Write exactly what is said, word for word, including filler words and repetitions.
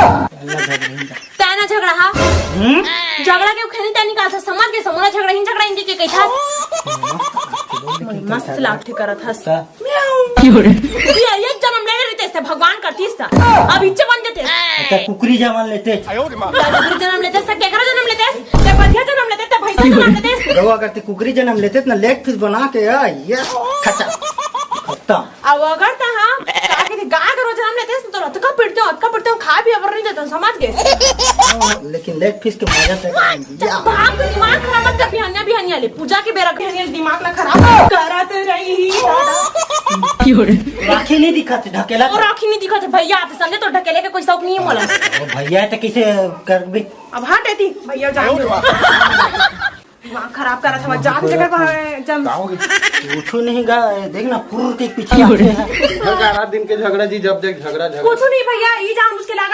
तैं ना झगड़ा हा। झगड़ा के उखेनी तैं निकालथस, समझ गे? समूह झगड़ा ही झगड़ा इनके के कहिथस। मस्त लागथे करत हस। ये, ये जन्म ले लेते से भगवान करतीस त। अब इच्छे बन देते। त कुकरी जन्म लेते। त कुकरी जन्म लेते से केकरा जन्म लेते? ते बधिया जन्म लेते, ते भैंसा जन्म लेते। गवा करते कुकरी जन्म लेते ना, लेग पीस बना के, आ, ये खचा। खत्ता। अब अगर त हाँ, का के गाय गरु जन्म लेते तो अतका पिटते, अतका पिटते, खा भी अबर नहीं देते, समझ गे? लेकिन लेग पीस के मजा तक नहीं। चल, बाप के दिमाग खराब मत कर, बिहनिया, बिहनिया ले, पूजा के बेरा, बिहनिया ले दिमाग ला खराब करत रही। राखी नहीं दिखत, ढकेला। और राखी नहीं दिखत, भैया, आप समझे तो ढकेले के कोई शौक नहीं है मोला। ओ भैया, तो कैसे करबे? अब हट एती, भैया जान दो। दिमाग खराब करत हवा, जान जगह पर जम। कुछ नहीं गा, देख ना, फुर के पीछे आते हैं। घर का रात दिन के झगड़ा जी, जब देख झगड़ा, झगड़ा। कुछ नहीं भैया, ये जान उसके लागा।